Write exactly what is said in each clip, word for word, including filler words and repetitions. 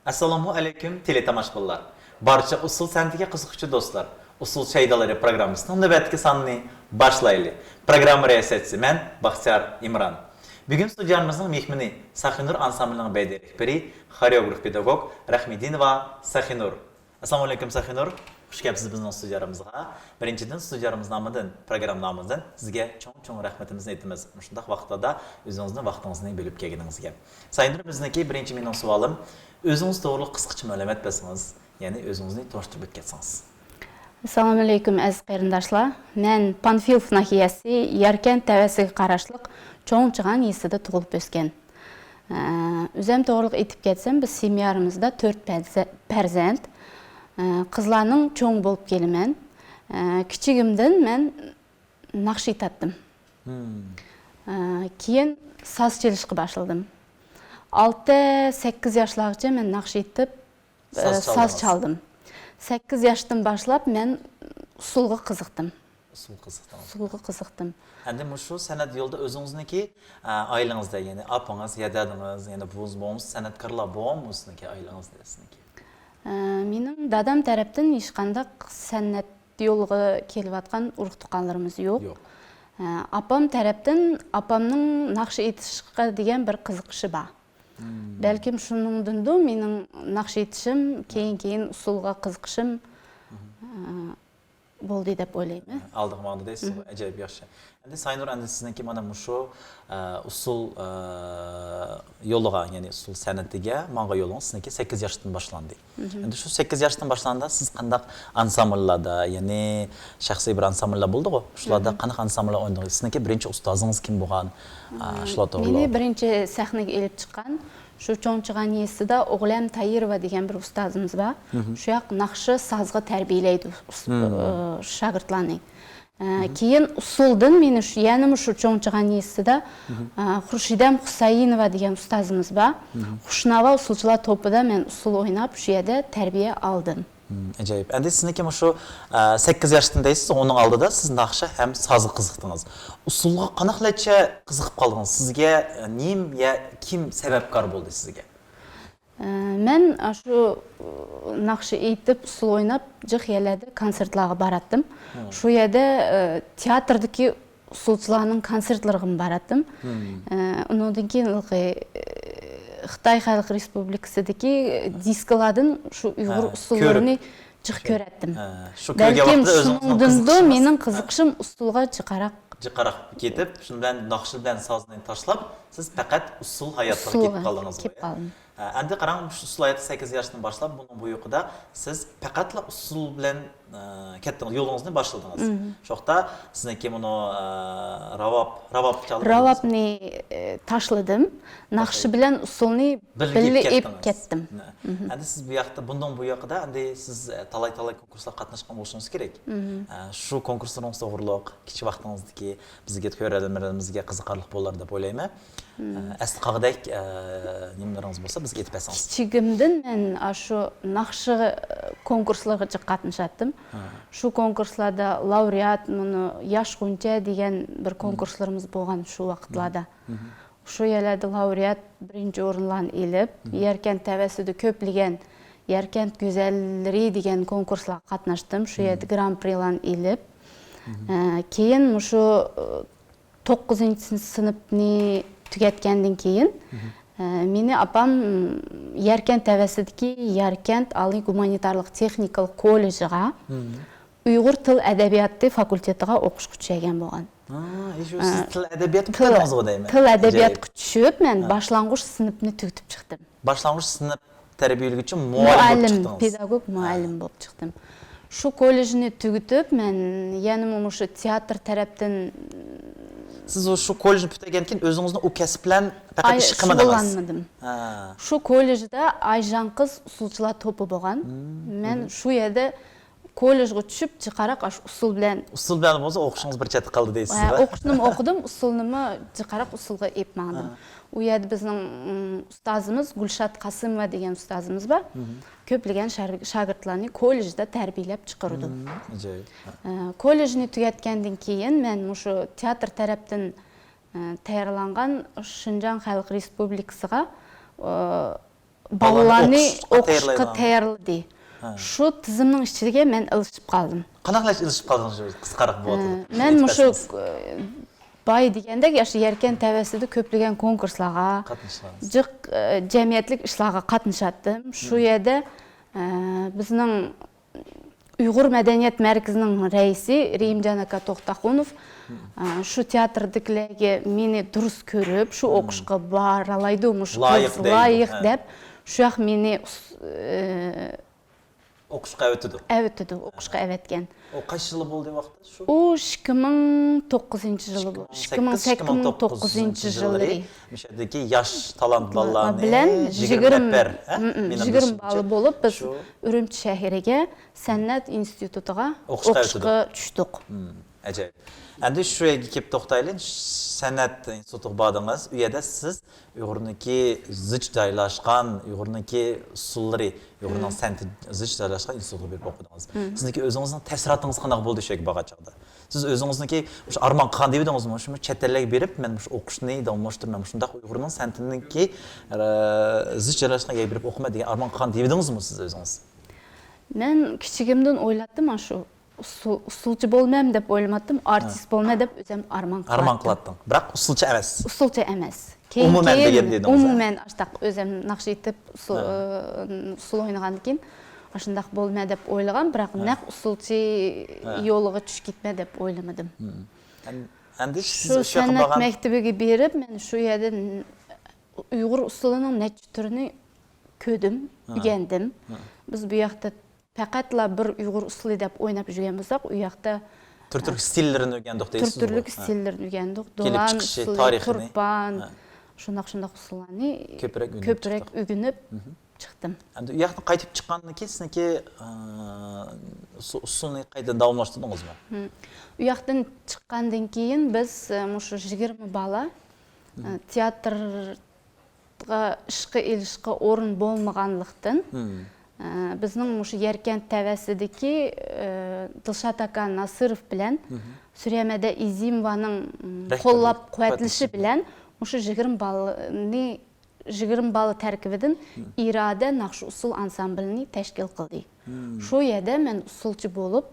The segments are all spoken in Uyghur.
ئەسسالامۇ ئەلەيكۇم تېلېتاماشىبىنلار. بارچە ئۇسسۇل سەنئىتىگە قىزىققۇچى دوستلار، ئۇسسۇل شەيدالىرى پروگراممىسىنىڭ نۆۋەتتىكى سانىنى باشلايلى. پروگرامما رىياسەتچىسى مەن، بەختىيار ئىمران. بۈگۈن ستۇدىيەمىزنىڭ مېھمىنى ساخىنۇر ئانسامبلىنىڭ بەدىئىي رەھبىرى، خورېئوگراف پېداگوگ رەھمىدىنوۋا ساخىنۇر. ئەسسالامۇئەلەيكۇم ساخىنۇر، خۇش كەپسىز بىزنىڭ ستۇدىيەمىزغا. بىرىنچىدىن، ستۇدىيەمىز نامىدىن، پروگرامما نامىدىن سىزگە چوڭ-چوڭ رەھمىتىمىزنى ئېيتىمىز، مۇشۇنداق ۋاقىتلاردا ئۆزىڭىزنىڭ ۋاقتىڭىزنى بۆلۈپ كەلگىنىڭىزگە. ساخىنۇر، بىزنىڭكى بىرىنچى مېنىڭ سوئالىم، ئۆزىڭىز توغرىلىق قىسقىچە مەلۇمات بەرسىڭىز، يەنى ئۆزىڭىزنى تونۇشتۇرۇپ ئۆتكەنسىڭىز. ئەسسالامۇئەلەيكۇم، ئەزىز قېرىنداشلار. مەن پانفىلوف ناھىيەسى ياركەنت تەۋەسىگە قاراشلىق چوڭچىغان يېزىسىدا تۇغۇلۇپ ئۆسكەن. ئە، ئۆزۈم توغرىلىق ئېيتىپ كەتسەم، بىز سېميامىزدا تۆت پەرزە-، پەرزەنت. ئە، قىزلارنىڭ چوڭى بولۇپ كېلىمەن. ئە، كىچىكىمدىن مەن ناخشا ئېيتاتتىم. ئە، كېيىن ساز چېلىشقا باشلىدىم. ئالتە، سەككىز ياشلارغىچە مەن ناخشا ئېيتىپ، ساز ئە، ساز چالدىڭىز. چالدىم. سەككىز ياشتىن باشلاپ مەن ئۇسسۇلغا قىزىقتىم. ئۇسسۇل قىزىقتىڭىز. ئۇسسۇلغا قىزىقتىم. ئەمدى مۇشۇ سەنئەت يولىدا ئۆزىڭىزنىڭكى، ئە، ئائىلىڭىزدە، يەنى ئاپىڭىز يا دادىڭىز، يەنە بۇۋىڭىز، بوۋىڭىز سەنئەتكارلار بولغانمۇ سىزنىڭكى ئائىلىڭىزدە سىزنىڭكى؟ ئە، مېنىڭ دادام تەرەپتىن ھېچقانداق سەنئەت يولىغا كېلىۋاتقان ئۇرۇق-تۇغقانلىرىمىز يوق. يوق. ئە، ئاپام تەرەپتىن، ئاپامنىڭ ناخشا ئېيتىشقا دېگەن بىر قىزىقىشى بار. بەلكىم شۇنىڭدىندۇ مېنىڭ ناخشا ئېيتىشىم، كېيىن-كېيىن ئۇسسۇلغا قىزىقىشىم، ئە، بولدى دەپ ئويلايمەن. ئالدىغا ماڭدى دەيسىز، ئەجەب ياخشى. ئەمدى ساخىنۇر، ئەمدى سىزنىڭكى مانا مۇشۇ، ئە، ئۇسسۇل، ئە، يولىغا، يەنى ئۇسسۇل سەنئىتىگە ماڭغان يولىڭىز سىزنىڭكى سەككىز ياشتىن باشلاندى. ئەمدى شۇ سەككىز ياشتىن باشلاندا سىز قانداق ئانسامبللاردا، يەنى شەخسىي بىر ئانسامبللار بولىدىغۇ، شۇلاردا قانداق ئانسامبللار ئوينىدىڭىز؟ سىزنىڭكى بىرىنچى ئۇستازىڭىز كىم بولغان؟ ئە، شۇلار توغرىلىق. مېنى بىرىنچى سەھنىگە ئېلىپ چىققان شۇ چوڭچىغان يېزىسىدا ئوغلەم تايىروۋا دېگەن بىر ئۇستازىمىز بار. شۇ ياق ناخشا، سازغا تەربىيەلەيدۇ ئۇس-، ئە، شاگىرتلارنى. ئە، كېيىن ئۇسسۇلدىن مېنى شۇ، يەنىمۇ شۇ چوڭچىغان يېزىسىدا، ئە، خۇرشىدەم خۇسەيىنوۋا دېگەن ئۇستازىمىز بار. خۇشناۋا ئۇسسۇلچىلار توپىدا مەن ئۇسسۇل ئويناپ، شۇ يەردە تەربىيە ئالدىم. ئەجايىپ. ئەمدى سىزنىڭكى مۇشۇ، ئە، سەككىز ياشتىن دەيسىز، ئۇنىڭ ئالدىدا سىز ناخشا ھەم سازغا قىزىقتىڭىز. ئۇسسۇلغا قانداق لەچچە قىزىقىپ قالدىڭىز؟ سىزگە، ئە، نېمە يا كىم سەۋەبكار بولدى سىزگە؟ ئە، مەن ئاشۇ، ئۇ، ناخشا ئېيتىپ، ئۇسسۇل ئويناپ، جىق يەرلەردە كونسېرتلارغا باراتتىم. شۇ يەردە، ئە، تىياتىردىكى ئۇسسۇلچىلارنىڭ كونسېرتلىرىغىمۇ باراتتىم. ئە، ئۇنىڭدىن كېيىن ھېلىقى، ئە، خىتاي خەلق رېسپۇبلىكىسىدىكى دىسكىلاردىن شۇ ئۇيغۇر ئۇسسۇللىرىنى جىق كۆرەتتىم. شۇ كۆرگەن بەلكىم ۋاقىتتا ئۆزىڭىزنىڭ شۇنىڭدىندۇ قىزىقىشىڭىز، مېنىڭ قىزىقىشىم ئۇسسۇلغا جىقراق. جىقراق كېتىپ، شۇنىڭ بىلەن ناخشا بىلەن سازنى تاشلاپ، سىز پەقەت ئۇسسۇل ھاياتىغا كېتىپ قالدىڭىزغۇ؟ كېتىپ قالدىم. ئە، ئەمدى قاراڭ، مۇشۇ ئۇسسۇل ھاياتى سەككىز ياشتىن باشلاپ، بۇنىڭ بۇ يۇقىدا سىز پەقەتلا ئۇسسۇل بىلەن، ئە، كەتتىڭىز، يولىڭىزنى باشلىدىڭىز. شۇ ۋاقىتتا سىزنىڭكى مۇنۇ، ئە، راۋاب، راۋاب چالدىڭىز. راۋابنى، ئە، تاشلىدىم. ناخشا بىلەن ئۇسسۇلنى بىللە ئېلىپ كەتتىم. ئەمدى سىز بۇ ياقتا، بۇنىڭ بۇ ياقىدا ئەمدى سىز، ئە، تالاي-تالاي كونكۇرسلارغا قاتناشقان بولۇشىڭىز كېرەك. ئە، شۇ كونكۇرسلىرىڭىز توغرۇلۇق كىچىك ۋاقتىڭىزدىكى بىزگە، كۆرەرمەنلىرىمىزگە قىزىقارلىق بولار دەپ ئويلايمەن. ئە، ئەستە قالغۇدەك، ئە، نېمىلىرىڭىز بولسا بىزگە ئېيتىپ بەرسىڭىز. كىچىكىمدىن مەن ئاشۇ ناخشا كونكۇرسلىرىغا جىق قاتنىشاتتىم. شۇ كونكۇرسلاردا لاۋرېئات، مۇنۇ ياش غۇنچە دېگەن بىر كونكۇرسلىرىمىز بولغان شۇ ۋاقىتلاردا. شۇ يەرلەردە لاۋرېئات بىرىنچى ئورۇنلارنى ئېلىپ، ياركەنت تەۋەسىدە كۆپلىگەن ياركەنت گۈزەللىرى دېگەن كونكۇرسلارغا قاتناشتىم. شۇ يەردە گران پرىلارنى ئېلىپ، ئە، كېيىن مۇشۇ، ئە، توققۇزىنچى سىنىپنى تۈگەتكەندىن كېيىن، ئە، مېنى ئاپام ياركەنت تەۋەسىدىكى ياركەنت ئالىي گۇمانىتارلىق تېخنىكىلىق كوللېجىغا ئۇيغۇر تىل ئەدەبىياتى فاكۇلتېتىغا ئوقۇشقا چۈشەرگەن بولغان. ھە، ئىش، ئۇ سىز تىل ئەدەبىياتى پۈتتۈڭىز دەيمەن. تىل ئەدەبىياتقا چۈشۈپ، مەن باشلانغۇچ سىنىپنى تۈگىتىپ چىقتىم. باشلانغۇچ سىنىپ تەربىيەلىگۈچى مۇئەللىم بولۇپ چىقتىڭىز. پېداگوگ مۇئەللىم بولۇپ چىقتىم. شۇ كوللېجنى تۈگىتىپ، مەن يەنىمۇ مۇشۇ تىياتىر تەرەپتىن. سىز شۇ كوللېجنى پۈتتۈرگەندىن كېيىن ئۆزىڭىزنى ئۇ كەسىپ بىلەن پەقەت ئىش قىلمىدىڭىز؟ شۇغۇللانمىدىم. شۇ كوللېجدا ئايژان قىز ئۇسسۇلچىلار توپى بولغان. مەن شۇ يەردە كوللېجغا چۈشۈپ، جىقراق ئاشۇ ئۇسسۇل بىلەن. ئۇسسۇل بىلەن بولسا ئوقۇشىڭىز بىر چەتتە قالدى دەيسىز. ھە، ئوقۇشنىمۇ ئوقۇدۇم، ئۇسسۇلنىمۇ جىقراق ئۇسسۇلغا ئېلىپ ماڭدىم. ئۇ يەردە بىزنىڭ، ئۇم، ئۇستازىمىز گۈلشات قاسىموۋا دېگەن ئۇستازىمىز بار. كۆپلىگەن شار-، شاگىرتلارنى كوللېجدا تەربىيەلەپ چىقىرىدۇ. ئەجايىپ. ئە، كوللېجنى تۈگەتكەندىن كېيىن مەن مۇشۇ تىياتىر تەرەپتىن، ئە، تەييارلانغان شىنجاڭ خەلق رېسپۇبلىكىسىغا، ئە، بالىلارنى ئوقۇشقا تەييارلىدى. شۇ تىزىمنىڭ ئىچىگە مەن ئېلىشىپ قالدىم. قانداق ئېلىشىپ قالدىڭىز؟ قىسقىراق بولۇۋاتىدۇ. مەن مۇشۇ باي دېگەندەك، ياشا يەركەن تەۋەسىدە كۆپلىگەن كونكۇرسلارغا، جىق جەمئىيەتلىك ئىشلارغا قاتنىشاتتىم. شۇ يەردە بىزنىڭ ئۇيغۇر مەدەنىيەت مەركىزىنىڭ رەئىسى رېھىمجان ئاكا توختاخۇنوف شۇ تىياتىردىكىلەرگە مېنى دۇرۇس كۆرۈپ، شۇ ئوقۇشقا بارالايدۇ، مۇشۇ كورس لايىق دەپ، شۇ ياق مېنى ئوقۇشقا ئەۋەتىدۇ. ئەۋەتىدۇ، ئوقۇشقا ئەۋەتكەن. ئۇ قايسى يىلى بولدى ۋاقتى شۇ؟ ئۇ ئىككى مىڭ توققۇزىنچى يىلى بولدى. ئىككى مىڭ سەككىز، ئىككى مىڭ توققۇزىنچى يىللىرى. مۇشۇ يەردىكى ياش تالانت بالىلارنى بىلەن يىگىرمە نەپەر، يىگىرمە بالا بولۇپ، بىز ئۈرۈمچى شەھىرىگە سەنئەت ئىنستىتۇتىغا ئوقۇشقا چۈشتۇق. ئەجەب. ئەمدى شۇ يەرگە كېلىپ توختايلى. سەنئەت ئىنستىتۇتىغا باردىڭىز. ئۇ يەردە سىز ئۇيغۇرنىڭكى زىچ جايلاشقان، ئۇيغۇرنىڭكى ئۇسسۇللىرى، ئۇيغۇرنىڭ سەنئىتى زىچ جايلاشقان ئىنستىتۇتقا بېرىپ ئوقۇدىڭىز. سىزنىڭكى ئۆزىڭىزنىڭ تەسىراتىڭىز قانداق بولدى شۇ يەرگە بارغان چاغدا؟ سىز ئۆزىڭىزنىڭكى مۇشۇ ئارمان قىلغان دېۋىدىڭىزمۇ؟ شۇ چەت ئەللەرگە بېرىپ، مەن مۇشۇ ئوقۇشنى داۋاملاشتۇرىمەن، مۇشۇنداق ئۇيغۇرنىڭ سەنئىتىنىڭكى زىچ جايلاشقان يەرگە بېرىپ ئوقۇيمەن دېگەن ئارمان قىلغان دېۋىدىڭىزمۇ سىز ئۆزىڭىز؟ مەن كىچىكىمدىن ئويلاپتىم، شۇ ئۇسسۇلچى بولىمەن دەپ ئويلىماپتىم، ئارتىس بولىمەن دەپ ئۆزۈم ئارمان قىلاتتىم. ئارمان قىلاتتىڭ. بىراق ئۇسسۇلچى ئەمەس. ئۇسسۇلچى ئەمەس. كېيىن، ئومۇمەن دېگەن دېدىڭىز. ئومۇمەن ئاشتاق ئۆزۈم ناخشا ئېيتىپ، ئۇسسۇل ئوينىغاندىن كېيىن ئاشۇنداق بولىمەن دەپ ئويلىغان، بىراق نەق ئۇسسۇلچى يولىغا چۈشۈپ كېتىمەن دەپ ئويلىمىدىم. ئەمدى شۇ سەنئەت مەكتىبىگە بېرىپ، مەن شۇ يەردە ئۇيغۇر ئۇسسۇلىنىڭ نەچچە تۈرىنى كۆردۈم، ئۆگەندىم. بىز بۇ ياقتا پەقەتلا بىر ئۇيغۇر ئۇسسۇلى دەپ ئويناپ يۈرگەن بولساق، ئۇ ياقتا تۈر-تۈرلۈك ستىللىرىنى ئۆگەندۇق دەيسىزغۇ؟ تۈر-تۈرلۈك ستىللىرىنى ئۆگەندۇق. دولان ئۇسسۇلى، تۇرپان، شۇنداق، شۇنداق ئۇسسۇللارنى كۆپرەك ئۆگىنىپ چىقتىم. ئەمدى ئۇ ياقتىن قايتىپ چىققاندىن كېيىن سىزنىڭكى ئۇسسۇلنى قايتىدىن داۋاملاشتۇردىڭىزمۇ؟ ئۇ ياقتىن چىققاندىن كېيىن بىز مۇشۇ يىگىرمە بالا تىياتىر ئىشقا ئېلىشقا ئورۇن بولمىغانلىقتىن، ئە، بىزنىڭ مۇشۇ يەركەنت تەۋەسىدىكى، ئە، دىلشات ئاكا ناسىروف بىلەن سۈرەمەدە ئىزىموۋانىڭ، م، قوللاپ قۇۋۋەتلىشى بىلەن مۇشۇ يىگىرمە بالىنى، يىگىرمە بالا تەركىبىدىن ئىرادە ناخشا ئۇسسۇل ئانسامبىلىنى تەشكىل قىلدى. شۇ يەردە مەن ئۇسسۇلچى بولۇپ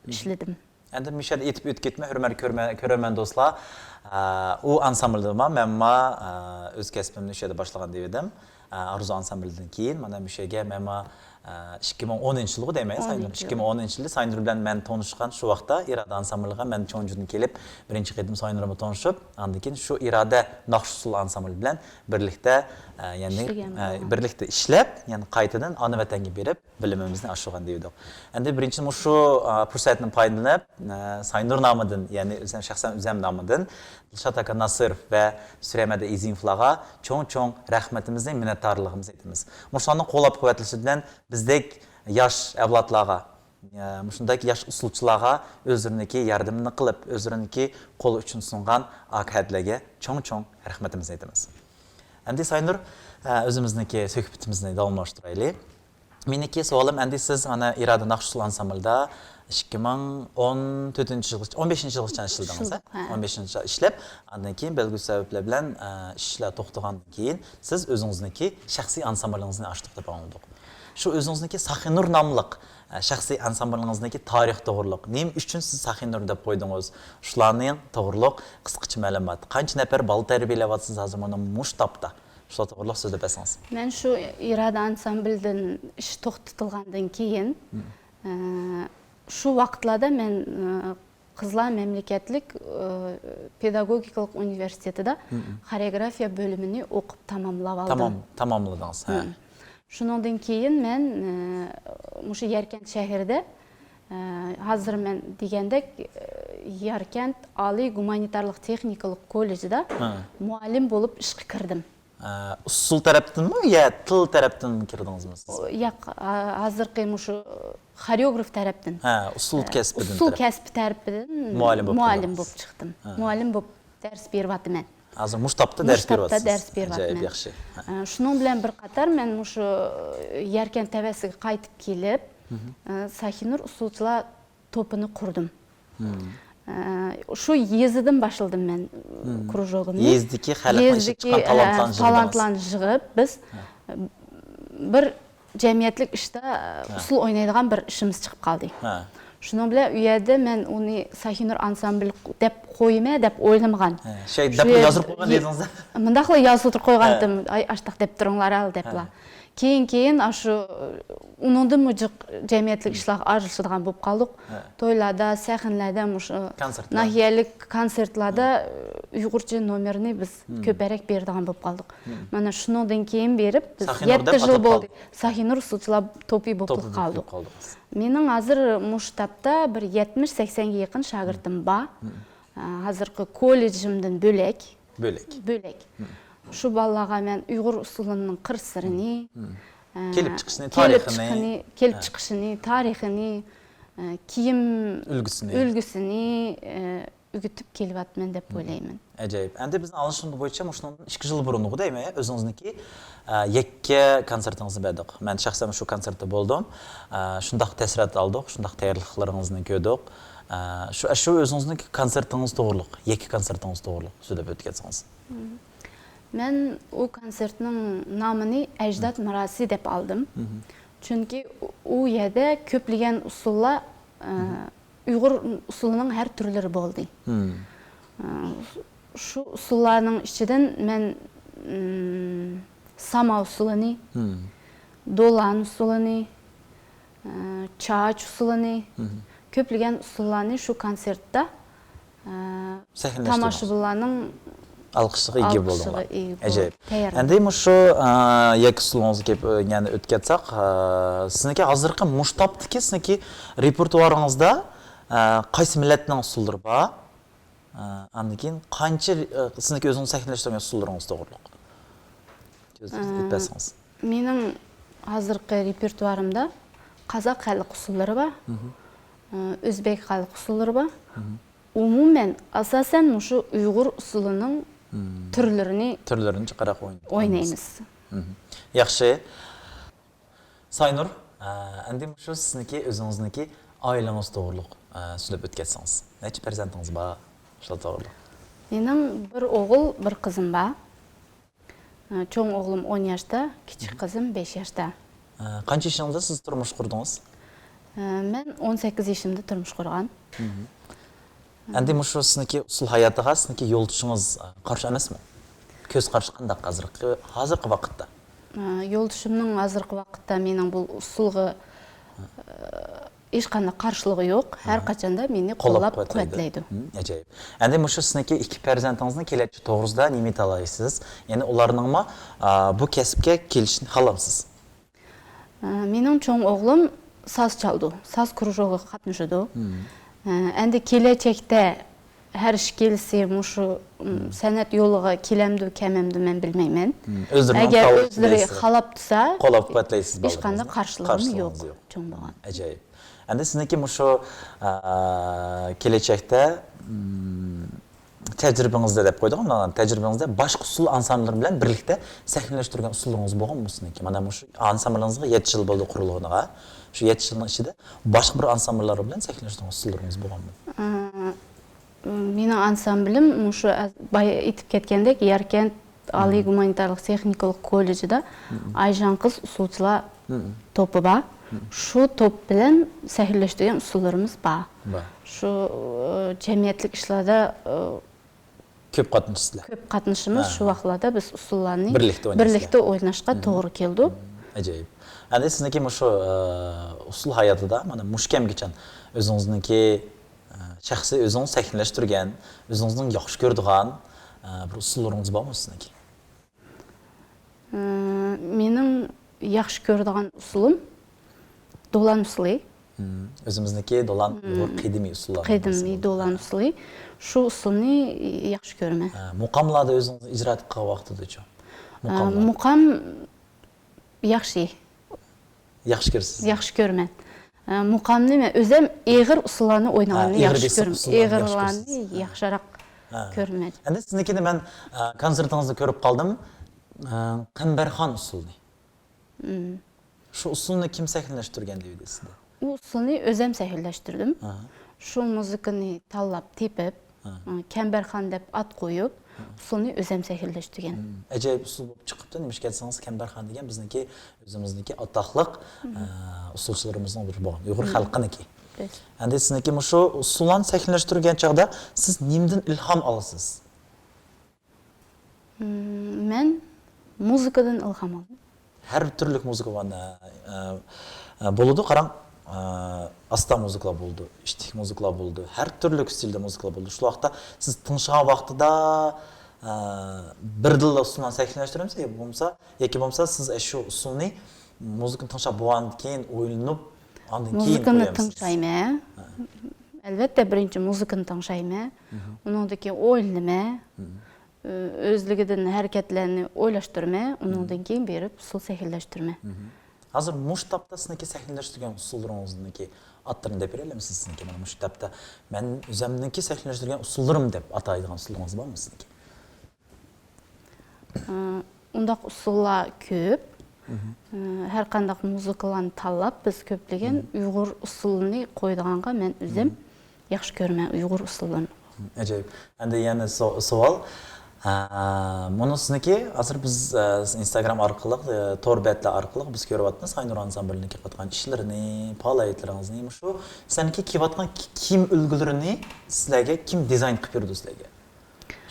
ئىشلىدىم. ئەمدى مۇشۇ يەردە ئېيتىپ ئۆتۈپ كېتىمەن، ھۆرمەتلىك كۆرمە-، كۆرەرمەن دوستلار. ئە، ئۇ ئانسامبىلدىمۇ مەنمۇ، ئە، ئۆز كەسپىمنى شۇ يەردە باشلىغان دېۋىدىم. ئە، ئارزۇ ئانسامبىلدىن كېيىن مانا مۇشۇ يەرگە مەنمۇ، ئە، ئىككى مىڭ ئونىنچى يىلغۇ دەيمەن، ساينۇر. ئىككى مىڭ ئونىنچى يىلى ساينۇر بىلەن مەن تونۇشقان شۇ ۋاقىتتا ئىرادە ئانسامبىلىغا مەن چونجۇدىن كېلىپ، بىرىنچى قېتىم ساينۇر بىلەن تونۇشۇپ، ئاندىن كېيىن شۇ ئىرادە ناخشا ئۇسسۇل ئانسامبىلى بىلەن بىرلىكتە، ئە، يەنى، ئە، بىرلىكتە ئىشلەپ، يەنى قايتىدىن ئانا ۋەتەنگە بېرىپ، بىلىمىمىزنى ئاشۇرغان دېيدۇق. ئەمدى بىرىنچى مۇشۇ، ئە، پۇرسەتتىن پايدىلىنىپ، ئە، ساينۇر نامىدىن، يەنى ئۆزۈم شەخسەن ئۆزۈم نامىدىن دىلشات ئاكا ناسىروف ۋە سۈرەمەدە ئىزىموۋلارغا چوڭ-چوڭ رەھمىتىمىزنى، مىننەتدارلىقىمىزنى ئېيتىمىز. مۇشۇلارنىڭ قوللاپ-قۇۋۋەتلىشى بىلەن بىزدەك ياش ئەۋلادلارغا، ئە، مۇشۇنداك ياش ئۇسسۇلچىلارغا ئۆزلىرىنىڭكى ياردىمىنى قىلىپ، ئۆزلىرىنىڭكى قولى ئۇچىنى سۇنغان ئاكا-ھەدىلەرگە چوڭ-چوڭ رەھمىتىمىزنى ئېيتىمىز. ئەمدى ساينۇر، ئە، ئۆزىمىزنىڭكى سۆھبىتىمىزنى داۋاملاشتۇرايلى. مېنىڭكى سوئالىم، ئەمدى سىز مانا ئىرادە ناخشا ئۇسسۇل ئانسامبىلىدا ئىككى مىڭ ئون تۆتىنچى يىلغىچە، ئون بەشىنچى يىلغىچە ئىشلىدىڭىز، ھە؟ ئىشلىدىم، ھە. ئون بەشىنچى يىل ئىشلەپ، ئاندىن كېيىن بەلگىلىك سەۋەبلەر بىلەن، ئە، ئىشلار توختىغاندىن كېيىن سىز ئۆزىڭىزنىڭكى شەخسىي ئانسامبىلىڭىزنى ئاچتۇق دەپ ئاڭلىدۇق. شۇ ئۆزىڭىزنىڭكى ساخىنۇر ناملىق، ئە، شەخسىي ئانسامبىلىڭىزنىڭكى تارىخى توغرۇلۇق، نېمە ئۈچۈن سىز ساخىنۇر دەپ قويدىڭىز؟ شۇلارنىڭ توغرۇلۇق قىسقىچە مەلۇمات. قانچە نەپەر بالا تەربىيەلەۋاتىسىز ھازىر مانا مۇشۇ تاپتا؟ شۇلار توغرۇلۇق سۆزلەپ بەرسىڭىز. مەن شۇ ئىرادە ئانسامبىلدىن ئىش توختىتىلغاندىن كېيىن، ئە، شۇ ۋاقىتلاردا مەن، ئە، قىزلار مەملىكەتلىك، ئە، پېداگوگىكىلىق ئۇنىۋېرسىتېتىدا خورېئوگرافىيە بۆلۈمىنى ئوقۇپ تاماملاپ ئالدىم. تامام-، تاماملىدىڭىز، ھە. شۇنىڭدىن كېيىن مەن، ئە، مۇشۇ يەركەنت شەھىرىدە، ئە، ھازىر مەن دېگەندەك، ئە، ياركەنت ئالىي گۇمانىتارلىق تېخنىكىلىق كوللېجىدا مۇئەللىم بولۇپ ئىشقا كىردىم. ئە، ئۇسسۇل تەرەپتىنمۇ يا تىل تەرەپتىنمۇ كىردىڭىزمۇ سىز؟ ياق، ھا-، ھازىرقى مۇشۇ خورېئوگراف تەرەپتىن. ھە، ئۇسسۇل كەسپىدىن. ئۇسسۇل كەسپى تەرىپىدىن مۇئەللىم بولۇپ چىقتىم. ھە. مۇئەللىم بولۇپ دەرس بېرىۋاتىمەن. ھازىر مۇشۇ تاپتا دەرس بېرىۋاتىسىز. مۇشۇ تاپتا دەرس بېرىۋاتىمەن. ئاجايىپ ياخشى. ھە. ئە، شۇنىڭ بىلەن بىر قاتار مەن مۇشۇ يەركەنت تەۋەسىگە قايتىپ كېلىپ، ئە، ساخىنۇر ئۇسسۇلچىلار توپىنى قۇردۇم. ئە، شۇ يېزىدىن باشلىدىم مەن كرۇژوگىنى. يېزىدىكى خەلقنىڭ ئىشلەپ چىققان تالانتلارنى يىغدىڭىز. تالانتلارنى يىغىپ، بىز، ئە، بىر جەمئىيەتلىك ئىشتا ئۇسسۇل ئوينايدىغان بىر ئىشىمىز چىقىپ قالدى. شۇنىڭ بىلەن ئۇ يەردە مەن ئۇنى ساھىنۇر ئانسامبىلى دەپ قويىمەن دەپ ئويلىمىغان. شۇ يەردە يازدۇرۇپ قويغان ئىدىڭىز؟ مۇنداقلا يازدۇرۇپ قويغانتىم، ئاي ئاشتاق دەپ تۇرۇڭلار ھەل دەپلا. كېيىن كېيىن ئاشۇ ئۇنىڭدىنمۇ جىق جەمئىيەتلىك ئىشلارغا ئارىلىشىدىغان بولۇپ قالدۇق. تويلاردا، سەھنىلەردە، مۇشۇ ناھىيەلىك كونسېرتلاردا ئۇيغۇرچە نومېرنى بىز كۆپرەك بېرىدىغان بولۇپ قالدۇق. مانا شۇنىڭدىن كېيىن بېرىپ بىز يەتتە يىل بولدى. ساھىنۇر ئۇسسۇلچىلار توپى بولۇپ قالدۇق. مېنىڭ ھازىر مۇشۇ تاپتا بىر يەتمىش سەكسەنگە يېقىن شاگىرتىم بار. ھازىرقى كوللېجىمدىن بۆلەك. بۆلەك. بۆلەك. شۇ بالىلارغا مەن ئۇيغۇر ئۇسسۇلىنىڭ قىر سىرىنى، كېلىپ چىقىشىنى، كېلىپ تارىخىنى، چىقىنى، كېلىپ چىقىشىنى، تارىخىنى، كىيىم ئۈلگىسىنى. ئۈلگىسىنى ئۆگىتىپ كېلىۋاتىمەن دەپ ئويلايمەن. ئەجايىپ. ئەندى بىزنىڭ ئاڭلىشىمىز بويىچە مۇشۇنىڭدىن ئىككى يىل بۇرۇنغۇ دەيمەن، ئۆزىڭىزنىڭكى يەككە كونسېرتىڭىزنى بەردۇق. مەن شەخسەن شۇ كونسېرتتا بولدۇم. شۇنداق تەسىرات ئالدۇق، شۇنداق تەييارلىقلىرىڭىزنى كۆردۇق. شۇ، شۇ ئۆزىڭىزنىڭكى كونسېرتىڭىز توغرۇلۇق، يەككە كونسېرتىڭىز توغرۇلۇق سۆزلەپ ئۆتكەنسىڭىز. مەن ئۇ كونسېرتنىڭ نامىنى ئەجداد مىراسى دەپ ئالدىم. چۈنكى ئۇ يەردە كۆپلىگەن ئۇسسۇللار، ئە، ئۇيغۇر ئۇسسۇلىنىڭ ھەر تۈرلىرى بولدى. ئە، شۇ ئۇسسۇللارنىڭ ئىچىدىن مەن، ئىم، ساما ئۇسسۇلىنى، دولان ئۇسسۇلىنى، ئە، چاچ ئۇسسۇلىنى، كۆپلىگەن ئۇسسۇللارنى شۇ كونسېرتتا، ئە، تاماشىبىنلارنىڭ ئالقىشىغا ئىگە بولدۇڭلار. ئەجەب. ئەندى مۇشۇ، ئە، يەككە ئۇسسۇلىڭىزغا كېلىپ، ئە، يەنە ئۆتۈپ كەتسەك، ئە، سىزنىڭكى ھازىرقى مۇشۇ تاپتىكى سىزنىڭكى رېپېرتۇئارىڭىزدا، ئە، قايسى مىللەتنىڭ ئۇسسۇللىرى بار؟ ئە، ئاندىن كېيىن قانچە، ئە، سىزنىڭكى ئۆزىڭىز سەھنىلەشتۈرگەن ئۇسسۇللىرىڭىز توغرۇلۇق سۆزلەپ ئۆتۈپ بەرسىڭىز. مېنىڭ ھازىرقى رېپېرتۇئارىمدا قازاق خەلق ئۇسسۇللىرى بار، ئە، ئۆزبېك خەلق ئۇسسۇللىرى بار. ئومۇمەن، ئاساسەن مۇشۇ ئۇيغۇر ئۇسسۇلىنىڭ تۈرلىرىنى، تۈرلىرىنى جىقراق ئوينايمىز. ياخشى. ساينۇر، ئە، ئەندى مۇشۇ سىزنىڭكى ئۆزىڭىزنىڭكى ئائىلىڭىز توغرۇلۇق، ئە، سۆزلەپ ئۆتكەنسىڭىز. نەچچە پەرزەنتىڭىز بار؟ شۇلار توغرۇلۇق. مېنىڭ بىر ئوغۇل، بىر قىزىم بار. ئە، چوڭ ئوغلۇم ئون ياشتا، كىچىك قىزىم بەش ياشتا. ئە، قانچە يېشىڭىزدا سىز تۇرمۇش قۇردىڭىز؟ ئە، مەن ئون سەككىز يېشىمدا تۇرمۇش قۇرغان. ئەندى مۇشۇ سىزنىڭكى ئۇسسۇل ھاياتىغا سىزنىڭكى يولدىشىڭىز، ئە، قارشى ئەمەسمۇ؟ كۆز قارىشى قانداق ھازىرقى، ھازىرقى ۋاقىتتا؟ ئە، يولدىشىمنىڭ ھازىرقى ۋاقىتتا مېنىڭ بۇ ئۇسسۇلغا، ئە، ھېچقانداق قارشىلىقى يوق. ھەر قاچاندا مېنى قوللاپ قۇۋۋەتلەيدۇ. ئەجايىپ. ئەندى مۇشۇ سىزنىڭكى ئىككى پەرزەنتىڭىزنىڭ كېلەچىكى توغرىسىدا نېمە ئېيتالايسىز؟ يەنى ئۇلارنىڭمۇ، ئا، بۇ كەسىپكە كېلىشىنى خالامسىز؟ ئە، مېنىڭ چوڭ ئوغلۇم ساز چالىدۇ، ساز كرۇژوكىغا قاتنىشىدۇ. ئە، ئەندى كېلەچەكتە ھەر ئىش كېلسە مۇشۇ، ئىم، سەنئەت يولىغا كېلەمدۇ، كەلمەمدۇ مەن بىلمەيمەن. ئەگەر ئۆزلىرى خالاپ تۇرسا، ھېچقانداق قارشىلىقىم يوق، چوڭ بولغان. ئەجايىپ. ئەندى سىزنىڭكى مۇشۇ، ئا، كېلەچەكتە، ئىم، تەجرىبىڭىزدە دەپ قويدۇق، مانا تەجرىبىڭىزدە باشقا ئۇسسۇل ئانسامبىللىرى بىلەن بىرلىكتە سەھنىلەشتۈرگەن ئۇسسۇللىرىڭىز بولغانمۇ سىزنىڭكى؟ مانا مۇشۇ ئانسامبىلىڭىزغا يەتتە يىل بولدى قۇرۇلغىنىغا. شۇ يەتتە يىلنىڭ ئىچىدە باشقا بىر ئانسامبىللار بىلەن سەھنىلەشتۈرگەن ئۇسسۇللىرىڭىز بولغانمۇ؟ ئە، مېنىڭ ئانسامبىلىم مۇشۇ ئە-، بايا ئېيتىپ كەتكەندەك، ياركەنت ئالىي گۇمانىتارلىق تېخنىكىلىق كوللېجىدا ئايجان قىز ئۇسسۇلچىلار توپى بار. شۇ توپ بىلەن سەھنىلەشتۈرگەن ئۇسسۇللىرىمىز بار. شۇ، ئە، جەمئىيەتلىك ئىشلاردا، ئە، كۆپ قاتنىشىسىزلەر. كۆپ قاتنىشىمىز. شۇ ۋاقىتلاردا بىز ئۇسسۇللارنى بىرلىكتە ئويناشقا توغرا كېلىدۇ. ئەجايىپ. ئەندى سىزنىڭكى مۇشۇ، ئە، ئۇسسۇل ھاياتىدا، مانا مۇشۇ كەمگىچە ئۆزىڭىزنىڭكى، ئە، شەخسىي ئۆزىڭىز سەھنىلەشتۈرگەن، ئۆزىڭىزنىڭ ياخشى كۆرىدىغان، ئە، بىر ئۇسسۇللىرىڭىز بارمۇ سىزنىڭكى؟ ئە، مېنىڭ ياخشى كۆرىدىغان ئۇسسۇلۇم دولان ئۇسسۇلى. ئۆزىمىزنىڭكى دولان، ئۇيغۇر قەدىمىي ئۇسسۇللار. قەدىمىي دولان ئۇسسۇلى. شۇ ئۇسسۇلنى ياخشى كۆرىمەن. ھە، مۇقاملاردا ئۆزىڭىز ئىجرا قىلغان ۋاقتىدىچۇ؟ ئە، مۇقام ياخشى. ياخشى كۆرىسىز؟ ياخشى كۆرىمەن. ئە، مۇقامنى مەن ئۆزۈم ئېغىر ئۇسسۇللارنى ئوينىغاننى ياخشى كۆرىمەن. ئېغىرلارنى ياخشىراق كۆرىمەن. ئەندى سىزنىڭكىنى مەن، ئە، كونسېرتىڭىزدا كۆرۈپ قالدىم. ئە، قەمبەرخان ئۇسسۇلىنى. شۇ ئۇسسۇلنى كىم سەھنىلەشتۈرگەن دەيدۇ سىزدە؟ ئۇ ئۇسسۇلنى ئۆزۈم سەھنىلەشتۈردۈم. شۇ مۇزىكىنى تاللاپ تېپىپ، قەمبەرخان دەپ ئات قويۇپ، ئۇسسۇلنى ئۆزەم سەھنىلەشتۈرگەن. مم. ئاجايىپ ئۇسسۇل بولۇپ چىقىپتۇ. نېمىشقا دېسىڭىز، كەمبەرخان دېگەن بىزنىڭكى ئۆزىمىزنىڭكى ئاتاقلىق، ئە، ئۇسسۇلچىلىرىمىزنىڭ بىرى بولغان، ئۇيغۇر خەلقىنىڭكى. ئەمدى سىزنىڭكى مۇشۇ ئۇسسۇللارنى سەھنىلەشتۈرگەن چاغدا سىز نېمىدىن ئىلھام ئالىسىز؟ مم، مەن مۇزىكىدىن ئىلھام ئالدىم. ھەر تۈرلۈك مۇزىكا بار، ئە، ئە، بولىدۇ، قاراڭ، ئە، ئاستا مۇزىكىلار بولىدۇ، ئىتتىك مۇزىكىلار بولىدۇ، ھەر تۈرلۈك ستىلدا مۇزىكىلار بولىدۇ. شۇ ۋاقىتتا سىز تىڭشىغان ۋاقتىدا، ئە، بىردىنلا ئۇسسۇلنى سەھنىلەشتۈرەمسىز يا بولمىسا، ياكى بولمىسا سىز شۇ ئۇسسۇلنى مۇزىكىنى تىڭشاپ بولغاندىن كېيىن ئويلىنىپ، ئاندىن كېيىن مۇزىكىنى قويامسىز؟ تىڭشايمەن. ھە. ئەلۋەتتە، بىرىنچى مۇزىكىنى تىڭشايمەن. مم. ئۇنىڭدىن كېيىن ئويلىنىمەن. مم. ئۆزلۈكىدىن ھەرىكەتلەرنى ئويلاشتۇرىمەن، ئۇنىڭدىن كېيىن بېرىپ ئۇسسۇل سەھنىلەشتۈرىمەن. مم. ھازىر مۇشۇ تاپتا سىزنىڭكى سەھنىلەشتۈرگەن ئۇسسۇللىرىڭىزنىڭكى ئاتلىرىنى دەپ بېرەلەمسىز سىزنىڭكى؟ مانا مۇشۇ تاپتا مەن ئۆزۈمنىڭكى سەھنىلەشتۈرگەن ئۇسسۇللىرىم دەپ ئاتايدىغان ئۇسسۇلىڭىز بارمۇ سىزنىڭكى؟ ئۇنداق ئۇسسۇللار كۆپ. مم. ھەر قانداق مۇزىكىلارنى تاللاپ، بىز كۆپلىگەن ئۇيغۇر ئۇسسۇلىنى قويىدىغانغا مەن ئۆزۈم ياخشى كۆرىمەن، ئۇيغۇر ئۇسسۇللىرىنى. مم، ئاجايىپ. ئەمدى يەنە سو-، سوئال. ئە، مۇنۇ سىزنىڭكى، ھازىر بىز، ئە، ئىنستاگرام ئارقىلىق، ئە، تور بەتلەر ئارقىلىق بىز كۆرۈۋاتىمىز ئاينۇر ئانسامبىلىنىڭ كېلىۋاتقان ئىشلىرىنى، پائالىيەتلىرىڭىزنى. مۇشۇ سىلەرنىڭكى كىيىۋاتقان كى-، كىيىم ئۈلگىلىرىنى سىلەرگە كىم دىزاين قىلىپ بېرىدۇ سىلەرگە؟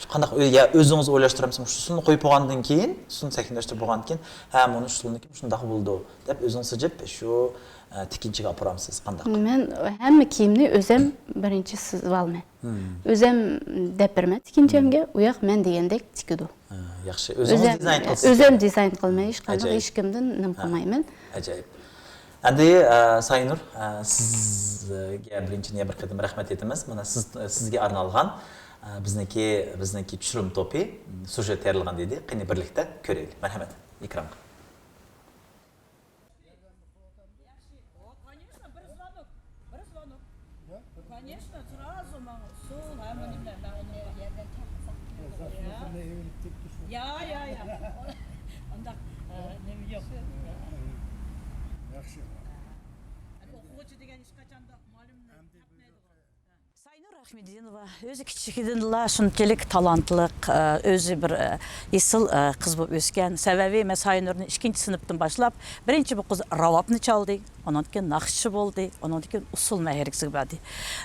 شۇ قانداق ئۆي-، يا ئۆزىڭىز ئويلاشتۇرامسىز؟ شۇنى قويۇپ بولغاندىن كېيىن، شۇنى سەھنىلەشتۈرۈپ بولغاندىن كېيىن، ھە، مۇنۇ شۇنىڭكى شۇنداق بولىدۇ دەپ ئۆزىڭىز سىجىپ شۇ، ئە، تىكىنچىگە ئاپىرامسىز؟ قانداق؟ مەن ھەممە كىيىمنى ئۆزۈم بىرىنچى سىزىۋالىمەن. مم. ئۆزۈم دەپ بېرىمەن تىكىنچەمگە، ئۇ ياق مەن دېگەندەك تىكىدۇ. ھە، ياخشى. ئۆزىڭىز ئۆزۈم، دىزاين قىلىسىز؟ ئۆزۈم دىزاين قىلىمەن، ھېچقانداق ئاجايىپ. ھېچكىمدىن نېمە قىلمايمەن. ئاجايىپ. ئەمدى، ئە، سايىنۇر، ئە، سىزگە بىرىنچى يەنە بىر قېتىم رەھمەت ئېيتىمىز. مانا سىز، سىزگە ئارنالغان، ئە، بىزنىڭكى، بىزنىڭكى چۈشۈرۈلمە توپى، سۇژېت تەييارلىغان ئىدى. قېنى بىرلىكتە كۆرەيلى. مەرھەمەت، ئېكرانغا. О, конечно, بىر звонок. بىر звонок. Конечно, сразу ماڭا ئۇسسۇل، ھەممە نېمىلەر مەن ئۇنى يا، يا، يا. ئۇنداق، ئە، نېمە يوق. ياخشى. ئوقۇغۇچى دېگەن ھېچقاچاندا مۇئەللىمنى تاپمايدىغۇ. ساينۇر ئەخمىدىنوۋا ئۆزى كىچىكىدىنلا شۇنچىلىك تالانتلىق، ئە، ئۆزى بىر، ئە، ئېسىل، ئە، قىز بولۇپ ئۆسكەن. سەۋەبى، مەن ساينۇرنى ئىككىنچى سىنىپتىن باشلاپ، بىرىنچى بۇ قىز راۋابنى چالدى، ئۇنىڭدىن كېيىن ناخشىچى بولدى، ئۇنىڭدىن كېيىن ئۇسسۇل مەھىرىگە بەردى.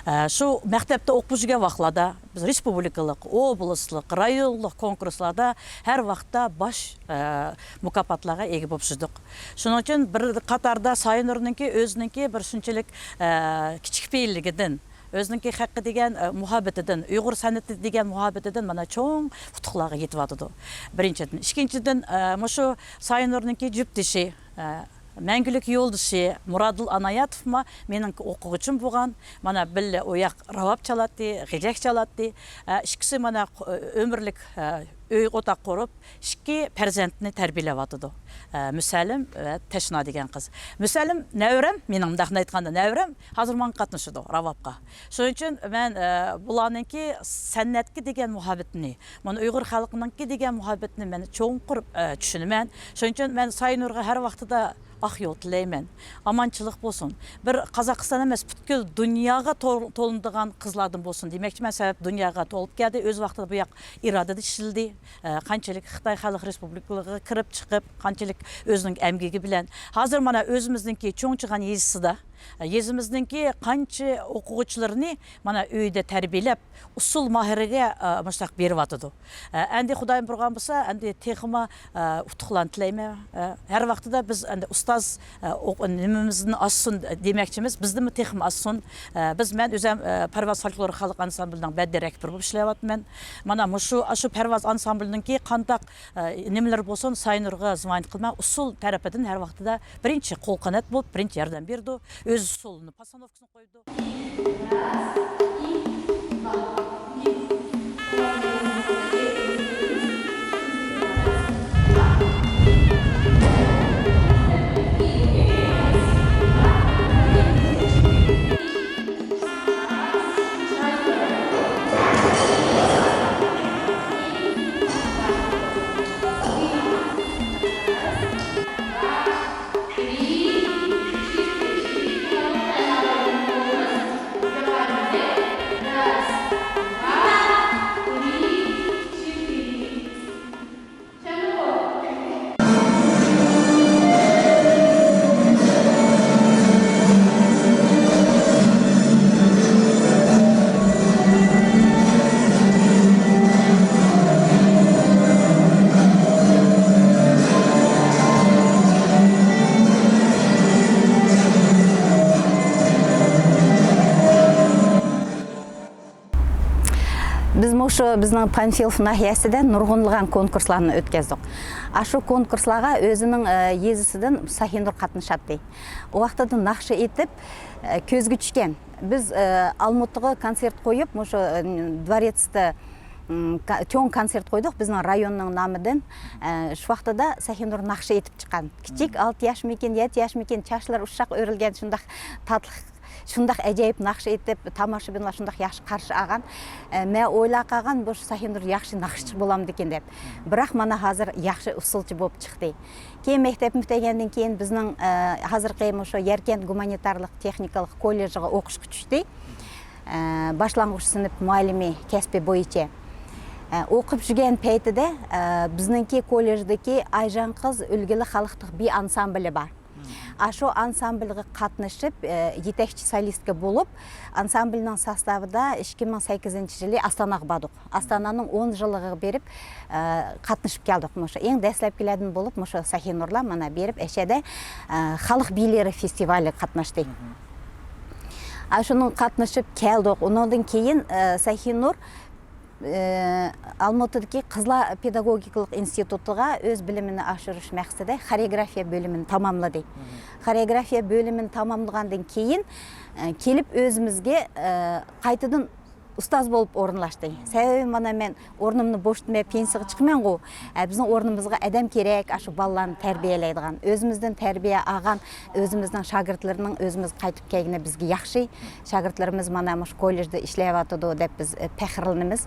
ئە، شۇ مەكتەپتە ئوقۇپ يۈرگەن ۋاقىتلاردا بىز رېسپۇبلىكىلىق، ئوبلاستلىق، رايونلۇق كونكۇرسلاردا ھەر ۋاقىتتا باش، ئە، مۇكاپاتلارغا ئىگە بولۇپ يۈردۇق. شۇنىڭ ئۈچۈن بىر قاتاردا ساينۇرنىڭكى ئۆزىنىڭكى بىر شۇنچىلىك، ئە، كىچىك پېئىللىكىدىن، ئۆزىنىڭكى خەققە دېگەن، ئە، مۇھەببىتىدىن، ئۇيغۇر سەنئىتى دېگەن مۇھەببىتىدىن مانا چوڭ ئۇتۇقلارغا يېتىۋاتىدۇ. بىرىنچىدىن. ئىككىنچىدىن، ئە، مۇشۇ ساينۇرنىڭكى جۈپتىشى، ئە، مەڭگۈلۈك يولدىشى مۇرادىل ئاناياتوفمۇ مېنىڭ ئوقۇغۇچىم بولغان. مانا بىللە ئۇ ياق راۋاب چالاتتى، غېجەك چالاتتى. ئە، ئىككىسى مانا ئۆمۈرلۈك، ئە، ئۆي ئوتاق قۇرۇپ، ئىككى پەرزەنتنى تەربىيەلەۋاتىدۇ. ئە، مۇسەللىم ۋە تەشنا دېگەن قىز. مۇسەللىم نەۋرەم، مېنىڭ مۇنداقنى ئېيتقاندا نەۋرەم ھازىر ماڭا قاتنىشىدۇ راۋابقا. شۇنىڭ ئۈچۈن مەن، ئە، بۇلارنىڭكى سەنئەتكە دېگەن مۇھەببىتىنى، مانا ئۇيغۇر خەلقىنىڭكى دېگەن مۇھەببىتىنى مەن چوڭقۇر، ئە، چۈشىنىمەن. شۇنىڭ ئۈچۈن مەن ساينۇرغا ھەر ۋاقتىدا ئاق يول تىلەيمەن. ئامانچىلىق بولسۇن. بىر قازاقىستان ئەمەس، پۈتكۈل دۇنياغا تول-، تولۇنىدىغان قىزلاردىن بولسۇن دېمەكچىمەن. سەۋەب دۇنياغا تولۇپ كەلدى. ئۆز ۋاقتىدا بۇ ياق ئىرادىدە ئىشلىدى. ئە، قانچىلىك خىتاي خەلق رېسپۇبلىكىلىرىغا كىرىپ چىقىپ، قانچىلىك ئۆزىنىڭ ئەمگىكى بىلەن. ھازىر مانا ئۆزىمىزنىڭكى چوڭچىغان يېزىسىدا، ئە، يېزىمىزنىڭكى قانچە ئوقۇغۇچىلىرىنى مانا ئۆيدە تەربىيەلەپ، ئۇسسۇل ماھىرىگە، ئە، مۇشۇنداق بېرىۋاتىدۇ. ئە، ئەمدى خۇدايىم بۇيرۇغان بولسا، ئەمدى تېخىمۇ، ئە، ئۇتۇقلارنى تىلەيمەن. ئە، ھەر ۋاقتىدا بىز ئەمدى ئۇستاز، ئە، ئوق-، نېمىمىزدىن ئاشسۇن دېمەكچىمىز، بىزدىنمۇ تېخىمۇ ئاشسۇن. ئە، بىز، مەن ئۆزۈم، ئە، پەرۋاز فولكلور خەلق ئانسامبلىنىڭ بەددىرەكتورى بولۇپ ئىشلەۋاتىمەن. مانا مۇشۇ، ئاشۇ پەرۋاز ئانسامبلىنىڭكى قانداق، ئە، نېمىلىرى بولسۇن، ساينۇرغا زىيارەت قىلماي، ئۇسسۇل تەرىپىدىن ھەر ۋاقتىدا بىرىنچى قول قانات بولۇپ، بىرىنچى ياردەم بېرىدۇ. ئۆزى ئۇسسۇلىنى، پاسانوفكىسىنى قويىدۇ. شۇ بىزنىڭ پانفىلوف ناھىيەسىدە نۇرغۇنلىغان كونكۇرسلارنى ئۆتكەزدۇق. ئاشۇ كونكۇرسلارغا ئۆزىنىڭ، ئە، يېزىسىدىن سەھىنۇر قاتنىشاتتى. ئۇ ۋاقتىدا ناخشا ئېيتىپ، ئە، كۆزگە چۈشكەن. بىز، ئە، ئالمۇتىغا كونسېرت قويۇپ، مۇشۇ، ئە، دۋارېتستا، ئىم، كا-، چوڭ كونسېرت قويدۇق بىزنىڭ رايوننىڭ نامىدىن. ئە، شۇ ۋاقتىدا سەھىنۇر ناخشا ئېيتىپ چىققان. كىچىك، ئالتە ياشمىكىن، يەتتە ياشمىكىن، چاچلىرى ئۇششاق ئۆرۈلگەن، شۇنداق تاتلىق، شۇنداق ئەجايىپ ناخشا ئېيتىپ، تاماشىبىنلار شۇنداق ياخشى قارشى ئالغان. ئە، مەن ئويلاپ قالغان، بۇ سەھىنۇر ياخشى ناخشىچى بولامدىكىن دەپ. بىراق مانا ھازىر ياخشى ئۇسسۇلچى بولۇپ چىقتى. كېيىن مەكتەپنى پۈتتۈرگەندىن كېيىن بىزنىڭ، ئە، ھازىرقى مۇشۇ ياركەنت گۇمانىتارلىق تېخنىكىلىق كوللېجىغا ئوقۇشقا چۈشتى. ئە، باشلانغۇچ سىنىپ مۇئەللىمى كەسپى بويىچە. ئە، ئوقۇپ يۈرگەن پەيتىدە، ئە، بىزنىڭكى كوللېجدىكى ئايژان قىز ئۈلگىلىك خەلقلىق بىي ئانسامبىلى بار. ئاشۇ ئانسامبىلغا قاتنىشىپ، ئە، يېتەكچى سولىستكا بولۇپ، ئانسامبىلنىڭ ساستاۋىدا ئىككى مىڭ سەككىزىنچى يىلى ئاستاناغا باردۇق. ئاستانانىڭ ئون يىللىقىغا بېرىپ، ئە، قاتنىشىپ كەلدۇق. مۇشۇ ئەڭ دەسلەپكىلەردىن بولۇپ، مۇشۇ سەھىنۇرلار مانا بېرىپ ئەشەدە، ئە، خەلق بىيلىرى فېستىۋالىغا قاتناشتى. ئاشۇنىڭ قاتنىشىپ كەلدۇق. ئۇنىڭدىن كېيىن، ئە، سەھىنۇر، ئە، ئالمۇتىدىكى قىزلار پېداگوگىكىلىق ئىنستىتۇتىغا ئۆز بىلىمىنى ئاشۇرۇش مەقسىتىدە خورېئوگرافىيە بۆلۈمىنى تاماملىدى. خورېئوگرافىيە بۆلۈمىنى تاماملىغاندىن كېيىن، ئە، كېلىپ ئۆزىمىزگە، ئە، قايتىدىن ئۇستاز بولۇپ ئورۇنلاشتى. سەۋەبى مانا مەن ئورنۇمنى بوشىتىپ پېنسىيىگە چىقىمەنغۇ. ئە، بىزنىڭ ئورنىمىزغا ئادەم كېرەك، ئاشۇ بالىلارنى تەربىيەلەيدىغان. ئۆزىمىزدىن تەربىيە ئالغان، ئۆزىمىزنىڭ شاگىرتلىرىنىڭ ئۆزىمىزگە قايتىپ كەلگىنى بىزگە ياخشى. شاگىرتلىرىمىز مانا مۇشۇ كوللېجدا ئىشلەۋاتىدۇ دەپ بىز، ئە، پەخىرلىنىمىز.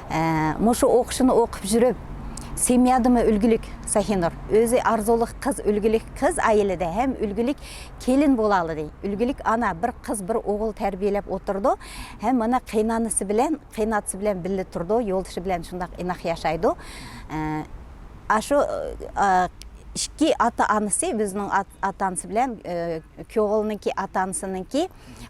ئە، مۇشۇ ئوقۇشىنى ئوقۇپ يۈرۈپ، سېميادىمۇ ئۈلگىلىك سەھىنۇر. ئۆزى ئارزۇلۇق قىز، ئۈلگىلىك قىز ئائىلىدە ھەم ئۈلگىلىك كېلىن بولالىدى. ئۈلگىلىك ئانا، بىر قىز، بىر ئوغۇل تەربىيەلەپ ئولتۇرىدۇ. ھەم مانا قېينانىسى بىلەن، قېيناتىسى بىلەن بىللە تۇرىدۇ، يولدىشى بىلەن شۇنداق ئىناق ياشايدۇ. ئە، ئاشۇ، ئە، ئىككى ئاتا-ئانىسى، بىزنىڭ ئات-، ئاتا-ئانىسى بىلەن، ئە، كۆڭۈلنىڭكى ئاتا-ئانىسىنىڭكى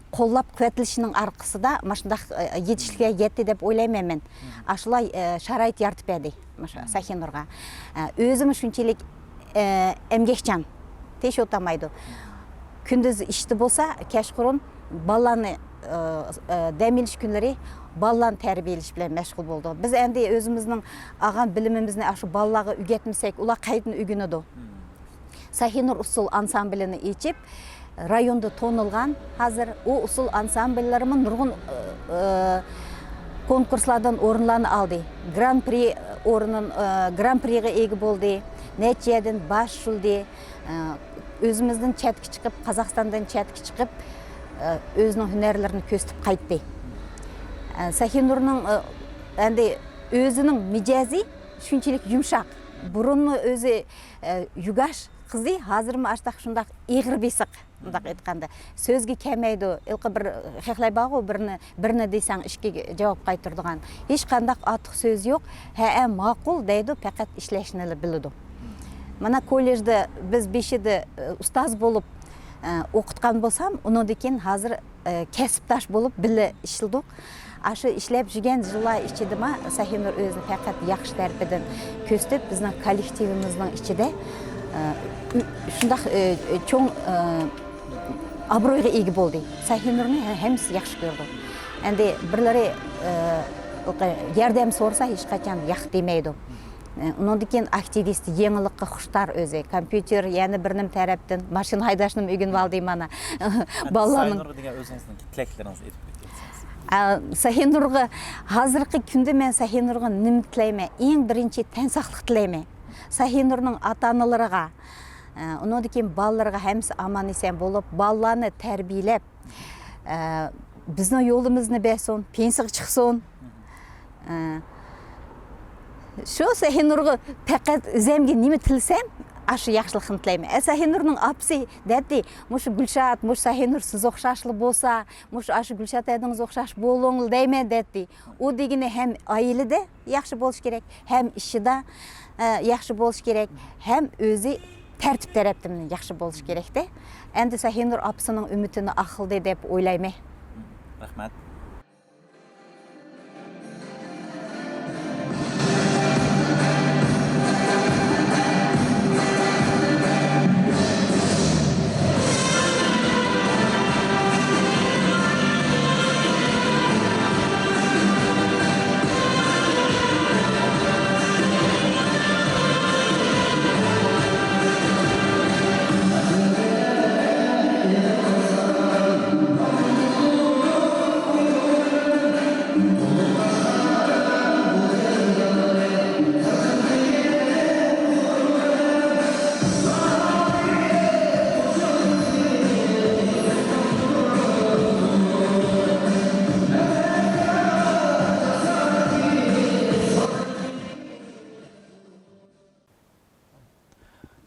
قوللاپ قۇۋۋەتلىشىنىڭ ئارقىسىدا مۇشۇنداق، ئە، يېتىشلىككە يەتتى دەپ ئويلايمەن مەن. ئاشۇلار، ئە، شارائىت يارىتىپ بەردى مۇشۇ سەھىنۇرغا. ئە، ئۆزىمۇ شۇنچىلىك، ئە، ئەمگەكچان، تىنچ ئولتۇرمايدۇ. كۈندۈز ئىشتا بولسا، كەچقۇرۇن بالىلارنى، ئە، ئە، دەم ئېلىش كۈنلىرى بالىلارنى تەربىيەلەش بىلەن مەشغۇل بولىدۇ. بىز ئەمدى ئۆزىمىزنىڭ ئالغان بىلىمىمىزنى ئاشۇ بالىلارغا ئۆگەتمىسەك، ئۇلار قايتىدىن ئۆگىنىدۇ. سەھىنۇر ئۇسسۇل ئانسامبىلىنى ئېچىپ، رايوندا تونۇلغان، ھازىر ئۇ ئۇسسۇل ئانسامبىللىرىمۇ نۇرغۇن، ئى، ئى، كونكۇرسلاردىن ئورۇنلارنى ئالدى. گران پرى ئورنىن-، ئى، گران پرىغا ئىگە بولدى. نەچچە يەردىن باش يولدى. ئى، ئۆزىمىزدىن چەتكە چىقىپ، قازاقىستاندىن چەتكە چىقىپ، ئى، ئۆزىنىڭ ھۈنەرلىرىنى كۆرسىتىپ قايتتى. ئى، سەھىنۇرنىڭ، ئى، ئەمدى ئۆزىنىڭ مىجەزى شۇنچىلىك يۇمشاق. بۇرۇنمۇ ئۆزى، ئى، يۇگاش قىزى، ھازىرمۇ ئاشتاق شۇنداق ئېغىر بېسىق. مۇنداق ئېيتقاندا، سۆزگە كەلمەيدۇ. ھېلىقى بىر خەقلەر بارغۇ، بىرنى، بىرنى دېسەڭ ئىككىگە جاۋاب قايتۇرىدىغان. ھېچقانداق ئارتۇق سۆز يوق. ھەئە، ماقۇل دەيدۇ، پەقەت ئىشلەشنىلا بىلىدۇ. مانا كوللېجدا بىز بېشىدا، ئە، ئۇستاز بولۇپ، ئە، ئوقۇتقان بولسام، ئۇنىڭدىن كېيىن ھازىر، ئە، كەسىپداش بولۇپ بىللە ئىشلىدۇق. ئاشۇ ئىشلەپ يۈرگەن يىللار ئىچىدىمۇ سەھىنۇر ئۆزىنى پەقەت ياخشى تەرىپىدىن كۆرسىتىپ، بىزنىڭ كوللېكتىۋىمىزنىڭ ئىچىدە، ئە، شۇنداق، ئە، چوڭ، ئە، ئابرۇيغا ئىگە بولدى. سەھىنۇرنى ھە-، ھەممىسى ياخشى كۆرىدۇ. ئەمدى بىرلىرى، ئە، ياردەم سورىسا، ھېچقاچان ياق دېمەيدۇ. ئۇنىڭدىن كېيىن ئاكتىۋىست، يېڭىلىققا خۇشتار ئۆزى. كومپيۇتېر، يەنە بىر نېمە تەرەپتىن ماشىنا ھەيداشنىمۇ ئۆگىنىۋالدى مانا. بالىلارنىڭ ساھىنۇرغا دېگەن ئۆزىڭىزنىڭ تىلەكلىرىڭىزنى ئېيتىپ ئۆتسىڭىز. ئا، ساھىنۇرغا ھازىرقى كۈندە مەن ساھىنۇرغا نېمە تىلەيمەن؟ ئەڭ بىرىنچى تەن ساقلىق تىلەيمەن. ساھىنۇرنىڭ ئاتا-ئانىلىرىغا، ئە، ئۇنىڭدىن كېيىن بالىلىرىغا ھەممىسى ئامان-ئېسەن بولۇپ، بالىلارنى تەربىيەلەپ، ئە، بىزنىڭ يولىمىزنى بەرسۇن، پېنسىيىگە چىقسۇن. ئە، شۇ سەھىنۇرغا پەقەت ئۆزۈمگە نېمە تىلىسەم، ئاشۇ ياخشىلىقنى تىلەيمەن. ئە، سەھىنۇرنىڭ ئاپىسى دەتتى، مۇشۇ گۈلشات، مۇشۇ سەھىنۇر سىز ئوخشاشلا بولسا، مۇشۇ ئاشۇ گۈلشات ھەدىڭىز ئوخشاش بولۇڭلا دەيمەن دەتتى. ئۇ دېگىنى ھەم ئائىلىدە ياخشى بولۇش كېرەك، ھەم ئىشىدا، ئە، ياخشى بولۇش كېرەك، ھەم ئۆزى تەرتىپ تەرەپتىن ياخشى بولۇش كېرەكتە. ئەمدى سەھىنۇر ئاپىسىنىڭ ئۈمىدىنى ئاقلىدى دەپ ئويلايمەن. رەھمەت.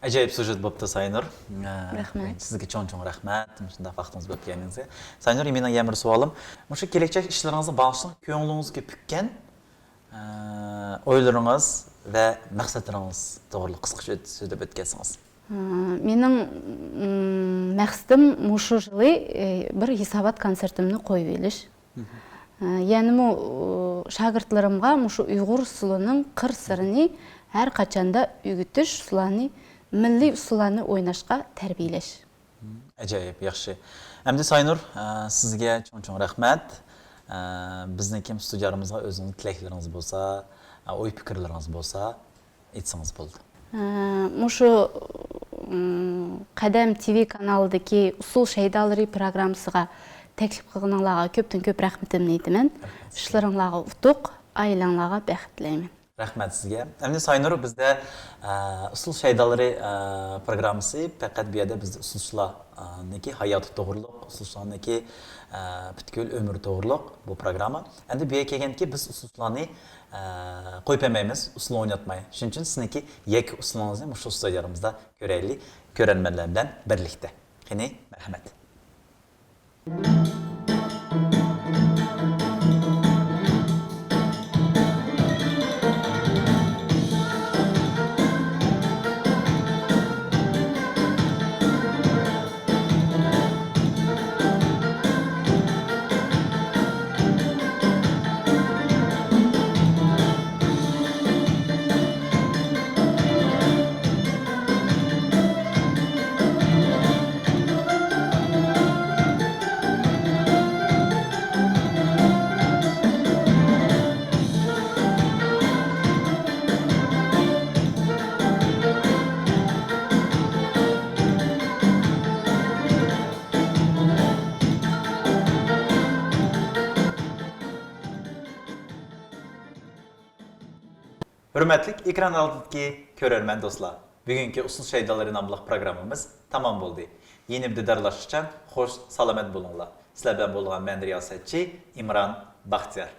ئاجايىپ سۇژېت بوپتۇ، ساينۇر. رەھمەت. سىزگە چوڭ-چوڭ رەھمەت، مۇشۇنداق ۋاقتىڭىزنى بۆلۈپ كەلگىنىڭىزگە. ساينۇر، مېنىڭ يەنە بىر سوئالىم. مۇشۇ كېلەچەك ئىشلىرىڭىزنى باشلىشىڭىز كۆڭلىڭىزگە پۈككەن، ئە، ئويلىرىڭىز ۋە مەقسەتلىرىڭىز توغرىلىق قىسقىچە ئۆت-، سۆزلەپ ئۆتكەنسىڭىز. ئە، مېنىڭ، ئىم، مەقسىتىم مۇشۇ يىلى، ئە، بىر ھېسابات كونسېرتىمنى قويۇۋېلىش. ئە، يەنىمۇ، ئۇ، شاگىرتلىرىمغا مۇشۇ ئۇيغۇر ئۇسسۇلىنىڭ قىر سىرىنى ھەر قاچاندا ئۆگىتىش، شۇلارنى مىللىي ئۇسسۇللارنى ئويناشقا تەربىيەلەش. ئاجايىپ ياخشى. ئەمدى ساينۇر، ئە، سىزگە چوڭ-چوڭ رەھمەت. ئە، بىزنىڭكى ستۇدىيەمىزغا ئۆزىڭىزنىڭ تىلەكلىرىڭىز بولسا، ئە، ئوي-پىكىرلىرىڭىز بولسا، ئېيتسىڭىز بولىدۇ. ئە، مۇشۇ، ئىم، قەدەم تىۋى كانالىدىكى ئۇسسۇل شەيدالىرى پروگراممىسىغا تەكلىپ قىلغىنىڭلارغا كۆپتىن كۆپ رەھمىتىمنى ئېيتىمەن. رەھمەت سىزگە. ئىشلىرىڭلارغا ئۇتۇق، ئائىلەڭلارغا بەخت تىلەيمەن. رەھمەت سىزگە. ئەمدى ساينۇر، بىزدە، ئە، ئۇسسۇل شەيدالىرى، ئە، پروگراممىسى پەقەت بۇ يەردە بىزدە ئۇسسۇلچىلارنىڭكى ھاياتى توغرۇلۇق، ئۇسسۇلچىلارنىڭكى، ئە، پۈتكۈل ئۆمرى توغرۇلۇق بۇ پروگرامما. ئەمدى بۇ يەرگە كەلگەندىكى بىز ئۇسسۇلچىلارنى ئە، قويۇپ بەرمەيمىز، ئۇسسۇل ئويناتماي. شۇنىڭ ئۈچۈن سىزنىڭكى يەككە ئۇسسۇلىڭىزنى مۇشۇ ستۇدىيەمىزدە كۆرەيلى، كۆرەرمەنلەر بىلەن بىرلىكتە. قېنى، مەرھەمەت. ھۆرمەتلىك ئېكران ئالدىدىكى كۆرەرمەن دوستلار، بۈگۈنكى ئۇسسۇل شەيدالىرى ناملىق پروگراممىمىز تامام بولدى. يېنى بىر دىدارلاشقىچە خوش سالامەت بولۇڭلار. سىلەر بىلەن بولغان مەن رىياسەتچى ئىمران بەختىيار.